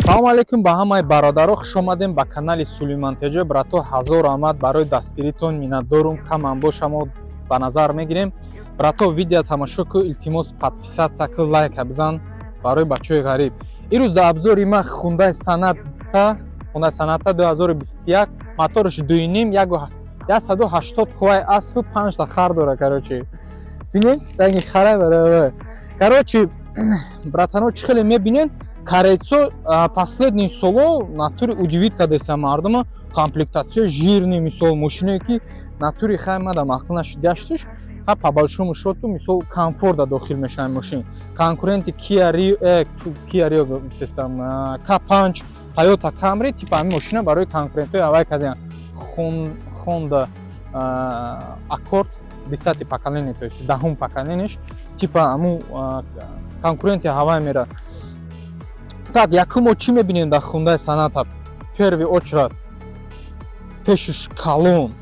Салому алейкум ба ҳамаи бародаро, хуш омадем ба канали Сулейман ТЖ. Брато, ҳазор раҳмат барои дастгиритон, миннатдорум. Камам бошамо ба назар мегирем. Брато, видео тамошо ку, илтимос, подписаться ку, лайка бизан барои бачаҳои ғариб. Ирӯз дар обзори ма Хундай Соната, Хундай Соната 2021, мотораш 2.5, 180 қувваи аспу 5 та хар дора, короче. Бинед, ранги хара барои. Короче, братано, чӣ хеле мебинед? Корейцо последний соло натури удивить кардеса мардума, комплектация жирный, мисол, мошиное ки натури хай мада маъқул нашид гаштуш, ха, по большому счету, мисол, комфорта дохил мешавад мошин. Конкуренти Kia Rio, Kia Rio гуфтесам, K5, Toyota Camry, типа ҳамин мошина барои конкурентҳои аввал кардем. Honda Accord 10-й поколение, то есть 10-ум поколениеш, типа ҳамун конкуренти ҳавай мера. Так, якум мо чӣ мебинем дар Хундай Соната? Первый очередь пешиш калон,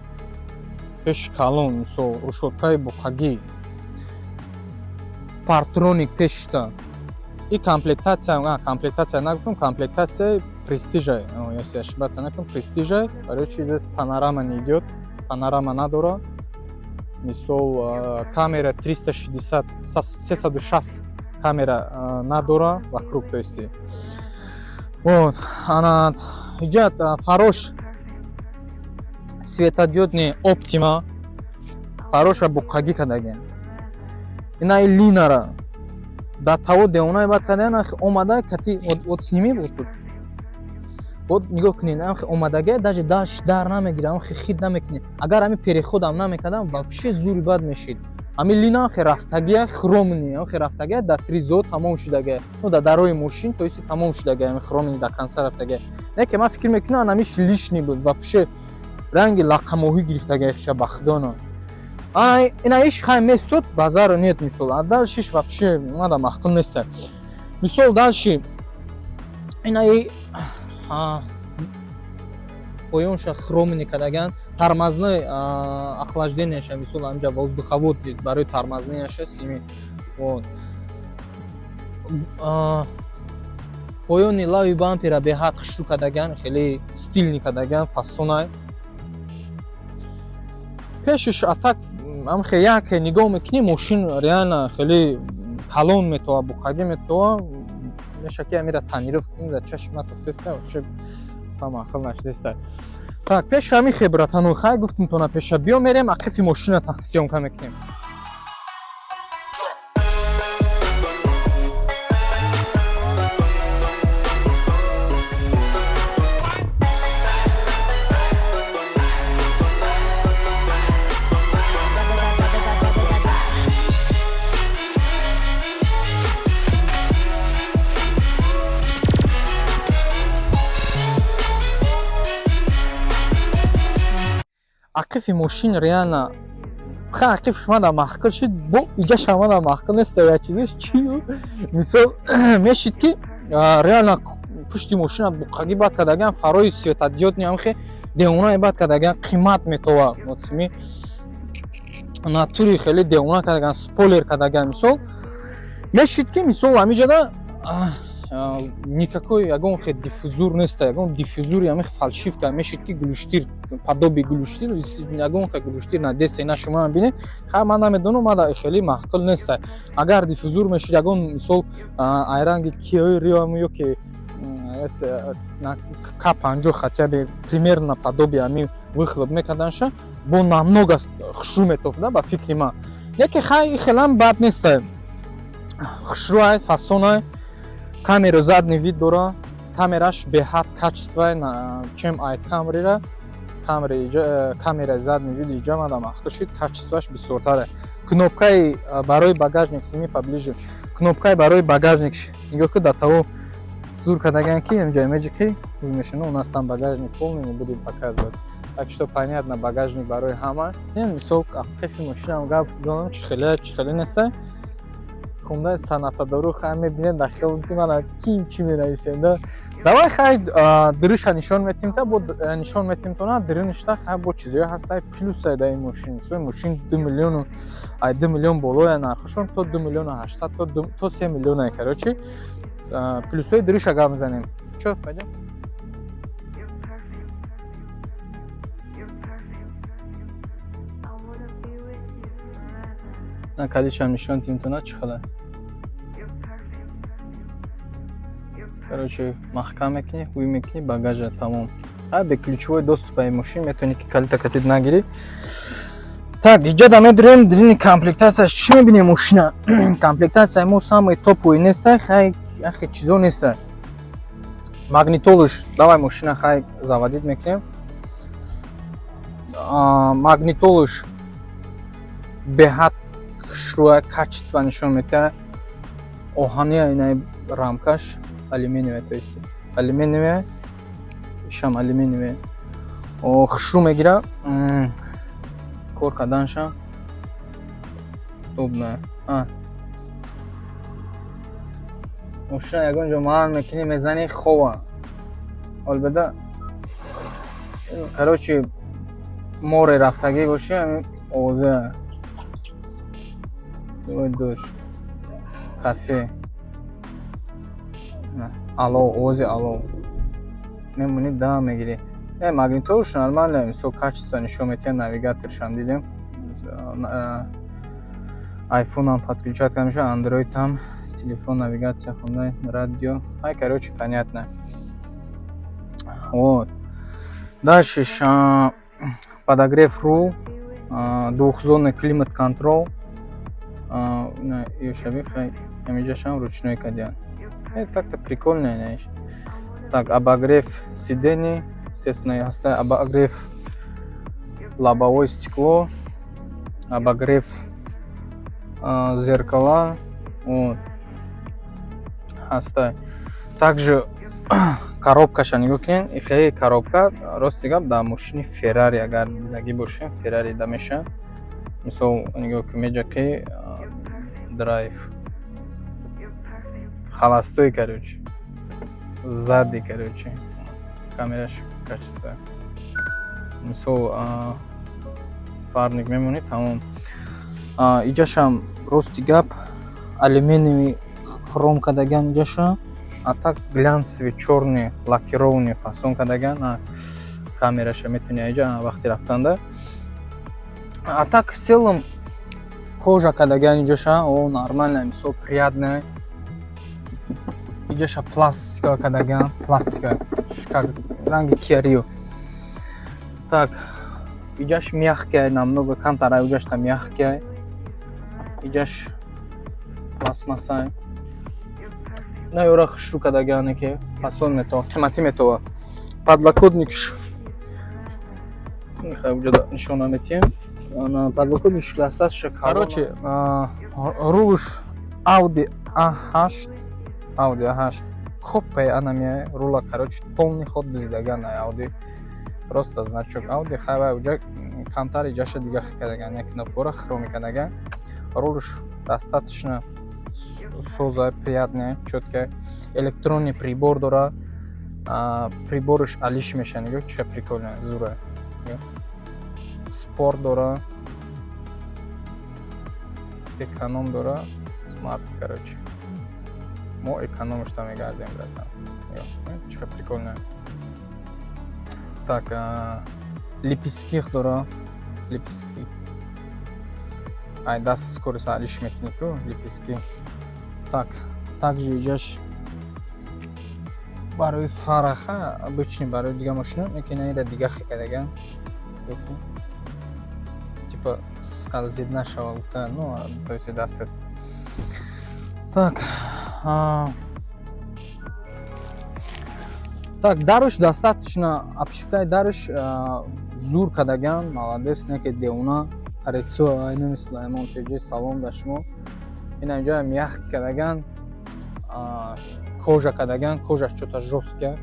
пеши калон, мисол, решёткаи буқагӣ, парктроник пешишта. И комплектация, комплектация нагуфтам, комплектация престижа, если ошибаться накунам, престижа. Барои чи здесь панорама не идёт, панорама надора. Мисол, камера 360, 360 камера надора вокруг, то есть. Вот, ана иҷа фарош светодиодный Оптима, фароша буқагӣ кардагем. Ина линара да таво девонаи бад кардаян, омада кати, вот сними, вот тут. Вот нигоҳ кунед, амхи омадага даже даш дар намегира, амхи хид намекунед. Агар ҳами переходам намекардам, вообще зури бад мешид. Ҳами лина амхи рафтагия, хромни амхи рафтагия, да тризо тамом шудагия. Ну, да дарои мошин, то есть тамом шудагия, ҳами хромни до конца рафтагия. Не ки ман фикр мекунам, ҳамиш лишний буд, вообще ранги лақамоҳӣ гирифтагия хиша, ба худоно. Ай, ина иш хай местод, базару нет, мисол. А дальше вообще мада маъқул нест. Мисол, дальше ина и поёнша хромни кардаган, тормозной охлажденияша, мисол, ҳамҷа воздуховод барои тормознияша сими. Вот. Поёни лави бампера беҳад хушрӯ кардаган, хеле стильный кардаган, фасонай. Пешиш атак амхе як нигоҳ мекунӣ, мошин реально хеле калон метова, буқагӣ метова. Меша ки амира тонировка кунӣ, дар чашми матофтеста, вообще маъқул нашдеста. Так, пеш ҳами хе, братану, хай гуфтум тона пеша биё мерем, ақифи мошина съёмка мекунем. Ақифи мошин реально ха, ақифи мада маъқул шуд, бо иҷаша мада маъқул нест як чизеш чи, мисол, мешид ки реально пушти мошина буқагӣ бад кардаган, фарои светодиодный амхе девонаи бад кардаган, қимат метова моцими натури хеле девона кардаган, спойлер кардаган. Мисол, мешид ки, мисол, ҳамиҷада никакой ягон хе диффузор неста, ягон диффузори ҳами фальшивка, мешид ки глушитель, подобие глушитель, ягон хе глушитель надеста. Ина шумо бинед, ха, ман намедонам, мада хеле маъқул неста. Агар диффузор мешид, ягон, мисол, айранги Kia Rio ё ки К50, хотя бы примерно подобие ҳами выхлоп мекарданша, бо намного хушрӯ метофта, ба фикри ман. Яке хай, хелам бад неста, хушрӯай, фасонай. Камеру задний вид дора, камераш беҳад качествай, чем ай Камрира. Камераи задний вид иҷа мада маъқул шуд, качествоаш бисёртаре. Кнопкаи барои багажник, сними поближе, кнопкаи барои багажник нигоҳ ку, дар таво зур кардаган ки инҷа имеҷи мешина. У нас там багажник полный, не будем показывать, так что понятно, багажник барои ҳама. Мисол, қифи мошинам гап занам, чӣ хеле, чӣ хеле неста. Хундай Сонатадору хай мебинед, дар хиёл ки мана ким чӣ менависем да. Давай, хай, дурӯша нишон метим, та бо нишон метим тона дуруништа. Хай, бо чизое ҳаста, плюсай дар ин мошин. Мисол, мошин 2 миллиону, ай 2 миллион болоя нархошон, то 2 миллиону 800, то 3 миллиона. Короче, плюсҳои дурӯша гап мезанем. Чё, пойдем? You're perfect. You're perfect. I wanna be with you forever. На, калишам нишон тимтона, чӣ хела. You're perfect. You're perfect. Короче, маҳкам мекунӣ, ҳуй мекунӣ багажа, тамом. А бесключевой доступ аи мошин, метавонӣ, ки калита катид нагирӣ. Так, иҷода медурем, дирини комплектация ш чӣ мебинем? Мошина комплектация и мо самый топовый неста, хай, яхе чизо неста. Магнитолуш, давай, мошина хай заводить мекунем. Магнитолуш беҳад хушрӯя, качество нишон медиҳад. Оҳания, инаи рамкаш алюминиевая, то есть алюминиевая, ишам алюминиевая. Хушрӯ мегира, кор карданашам удобно. Мошина ягон ҷо маҳал мекунӣ, мезанӣ, хова албатта. Короче, море рафтагӣ бошӣ, ҳамин овоза душ, кафе, ало, овози ало мемонӣ, дам мегирӣ. Не, магнитолш нормально, мисол, качество нишон медиҳад. Навигаторшам дидем, айфонам подключать карда мешавад, андроидам, телефон, навигатсия хонда, радио. Ай, короче, понятно. Вот дальше подогрев рул, двухзонный климат контрол ёшаби. Хай, ҳамиҷашам ручной кардиан. Так-то прикольно, знаешь. Так, обогрев сидений, естественно, ҳаста, обогрев лобовое стекло, обогрев зеркала, вот ҳаста. Также коробкаша нигоҳ кунед. Ихе коробка, рости гап, дар мошини Феррари агар дидагӣ бошем, Феррари да меша. Мисол, нигоҳ кун, меҷа ки драйв, холостой, короче, сзади, короче, камераш качество. Мисол, парник мемонӣ, тамом. Иҷашам, рости гап, алюминиевый хром кардаган иҷаша, а так глянцевый чёрный лакированный фасон кардаган. Камераша метавони аиҷа вақти рафтанда. А так в целом кожа кардаган иҷаша, о, нормально, мисол, приятно. Иҷаша пластика кардаган, пластика как ранги Киа Рио. Так, иҷаш мягкая намного, камтар иҷашта мягкая, иҷаш пластмассай. На, ёра хушрӯ кардагане, ки фасон метова, қиматӣ метова. Подлокотник ш нишона метиҳем, подлокотник ш. Короче, рулш Audi A8, Audi A8 копия анамия рула. Короче, полный ход дуздаган Audi, просто значок Audi. Хайва, уҷа камтар иҷаша дига кардаган, як кнопкора хроми кардаган. Рулш достаточно соза, приятная, чёткая. Электронный прибор дора, приборш алиш меша. Нигоҳ, чӣ прикольно, зура. Спорт дора, эконом дора, смарт. Короче, мо экономшта мегардем, братан. Чӣ прикольно. Так, лепестки дора, лепестки, ай даст скорость алиш мекунӣ ку, лепестки. Так, также иҷаш барои фараха обычный, барои дига мошина мекина, ира дига хекадага, типа скользит нашава гуфта, ну, то есть дастет. Так, так, даруш достаточно, обшивкаи даруш зур кардаган, молодец, не ки девона Арецо айнами Сулаймон теҷи, салом ба шумо. Ина инҷо мягкий кардаган, кожа кардаган, кожаш чё-то жёсткая,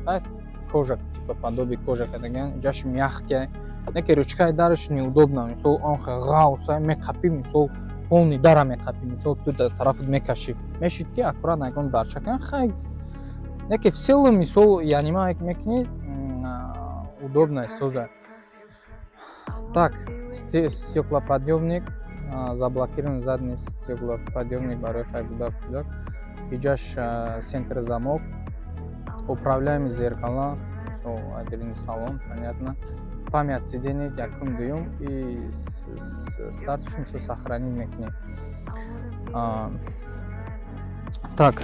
кожа, типа подобие кожа кардаган, иҷаш мягкая. Не ки ручкаи дараш неудобно, мисол, он ғавса меқапӣ, мисол, полный дара меқапӣ, мисол, ту тарафат мекашӣ, мешид ки аккуратно ягон дарча кан. Хай, не ки в целом, мисол, янима мекунӣ, удобно, соза. Так, стеклоподъемник, заблокирован задний стеклоподъемник барои хай будак кудак. Иҷаш центр замок. Управляемый зеркала, всё, отдельный салон, понятно. Память сидений якум, дуюм и стартш, мисол, сохранить мекунем. Так,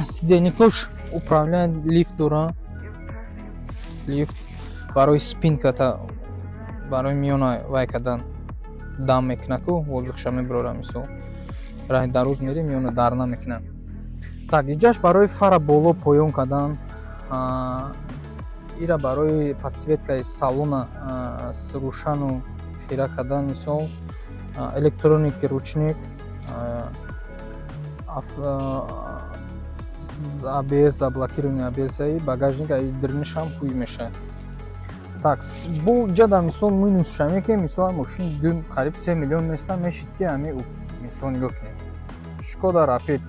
сиденье кош управляет, лифт дора, лифт барои спинката, барои миёна вай кардан, дам мекунад ку, воздух ша мебарора. Мисол, раҳи дароз мери, миёна дар намекунад. Так, иҷаш барои фара боло поён кардан, ира барои подсветка и салона рӯшану хира кардан. Мисол, электроники ручник, АБС, заблокирование АБС, багажник дирнишам ҳуй мешавад. Так, бо ҷада, мисол, минус шаме, ки мисол, мошин ду, қариб 3 миллион неста, мешид ки ҳами, мисол, нигоҳ кунед, Шкода Рапид,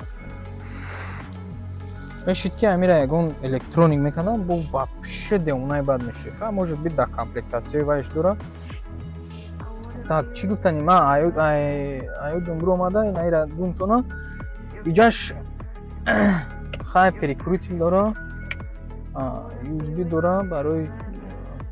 мешид ки ҳамира ягон электроник мекардам, бо вообще девонаи бад мешид. Ха, может быть, дар комплектация и вайш дора. Так, чӣ гуфтани ман аюдум биромада наира гумтона. Иҷаш хай прикуритель дора, USB дора, барои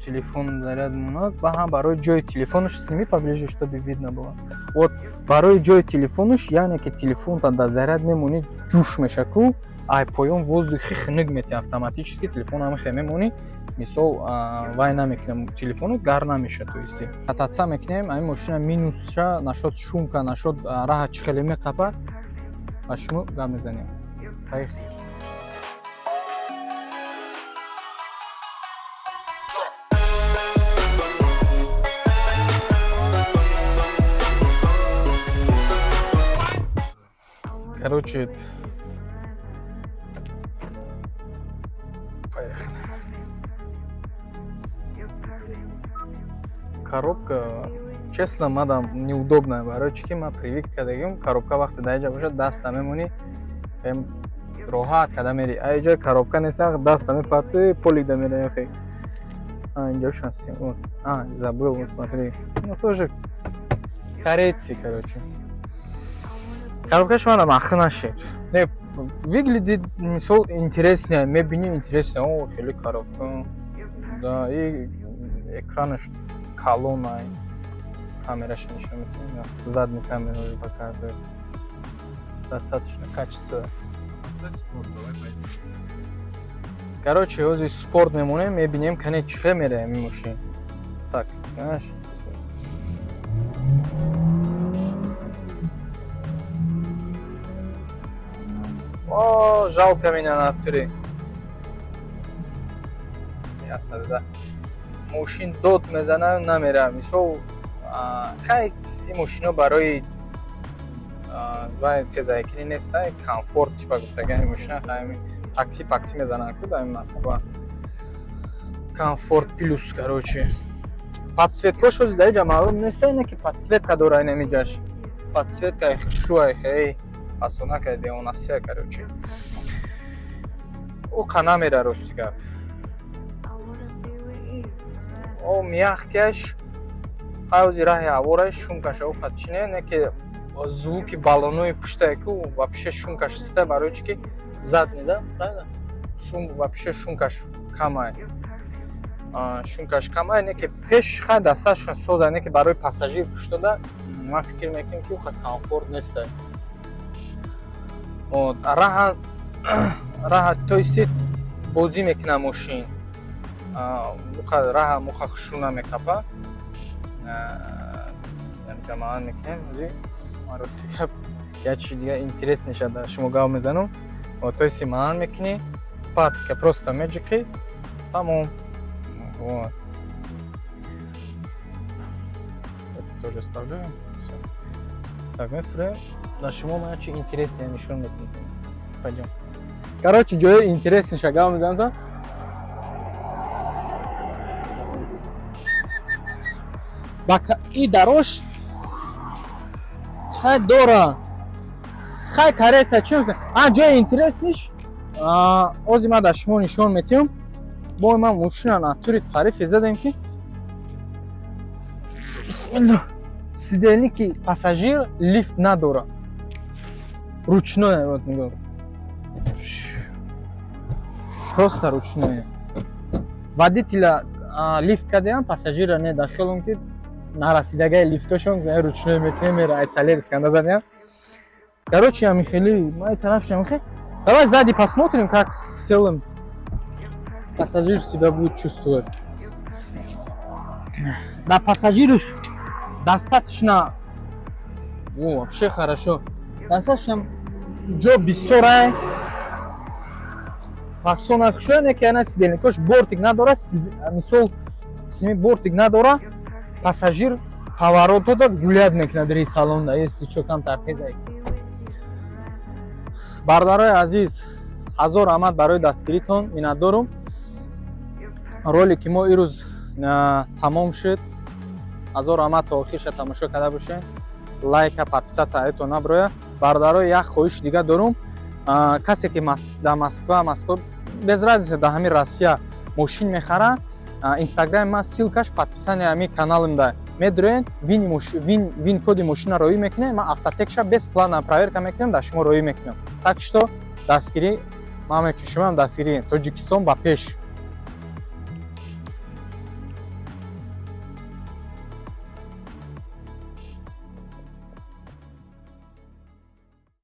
телефон заряд монад ва ҳам барои ҷои телефонаш. Сними поближе, чтобы видно было. Вот, барои ҷои телефонаш, яъне ки телефонта дар заряд мемонӣ, ҷӯш меша ку, ай поён воздух и хунук метиҳ автоматически. Телефон ҳама мемонӣ, мисол, вай намекунем, телефону гар намеша. То есть кататься мекунем ами мошина, минус ша нашод, шумка нашод, раҳа чӣ хеле меқапа, ба шумо гап мезанем. Поехали. Короче, поехали. Коробка, честно, мадам неудобная, барои чӣ ки ман привык кардагим, коробка вақте дар ҷа бошад, даста мемонӣ, роҳат када мери. А иҷа коробка нест, даста мепартои, полида мераи. Охи, инҷо шанси, а, забыл, вот смотри, ну тоже корейцы. Короче, коробка ш мана махи нашид. Не, выглядит, мисол, интереснее, мебини, интереснее. О, хеле коробка, да, и экранаш калонай, камераш нишон метавонем, задний камеру уже показывает, достаточно качество. Короче, ҳозир спорт мемонем, мебинем, кане чӣ мераем ин мошин. Так, знаешь, о, жалко меня натуре. Ясно, да, мошин дод мезана, намера. Мисол, хай, ин мошино барои вай тезайкини неста, комфорт типа гуфтагани мошина, хай, такси пакси мезананд ку дар Москва, комфорт плюс. Короче, подсветка ш ҳозир дар иҷа маълум неста, ине ки подсветка дора, инамиҷаш подсветка и хушрӯай, хей пасонакай, девонасия. Короче, ӯ намера, рости гап. О, мягкий аш, ҳай, раҳи ҳавораш, шумка ша ӯ чине, не ки звук и баллонои пуштае ку, вообще шумка ш сита, барои чи ки задний, да, правильно, шум вообще шумка ш камай, шумка ш камай, не ки пеш хай дасташон соза, не ки барои пассажир пуштода ман фикр мекунам, ки ӯ комфорт нестай. Вот раҳа, то есть бозӣ мекунам мошин, раҳа муха хушрӯ намекапа. Ҷамоат мекунем. Рости гап, як чи дига интерес нешад, шумо гап мезанам. То есть маан мекунӣ, патка просто меҷиқӣ, тамом. Вот это тоже оставляем. Так, мефурем, на шумо ман чи интересное нишон метавонам. Пойдем. Короче, ҷои интересный ша гап мезанам то и дарош хай дора, хай кареца чи, а ҷои интересный ш ози ман дар шумо нишон метиҳам. Бо ман мошина натури тарифе задем, ки бисмилло, сиденье ки пассажир лифт надора, ручной. Вот, нигоҳ. Просто ручной. Водителя лифт кардем, пассажира не дахелум, ки нарасидагаи лифтошон ручной мекунем, мера ай Солярис канда задем. Короче, амихели, май тараф амихе. Давай сзади посмотрим, как в целом пассажир себя будет чувствовать. Да, пассажиру достаточно. О, вообще хорошо. Достаточно ҷо бисёрай. Фасона кушояне, ки ана сидельникош бортик надора, мисол, сними, бортик надора, пассажир поворотода гулять мекунад ри салонда, если чо, камтар тезай. Бародарои азиз, ҳазор раҳмат барои дастгиритон, миннатдорум. Ролики мо ирӯз тамом шуд. Ҳазор раҳмат, то охирша тамошо карда бошед. Лайка, подписаться аятон наброя. Бародарои, як хоҳиш дига дорум. Касе ки дар Москва, без разница, дар ҳамин Россия мошин мехара, Инстаграми ман ссылкаш подписание ҳамин каналимда медроен, вин коди мошина роӣ мекунем, ман автотекша бесплатно проверка мекунем, дар шумо роӣ мекунем. Так что дастгирӣ ман мекунем, шумоам дастгирӣ. Тоҷикистон ба пеш!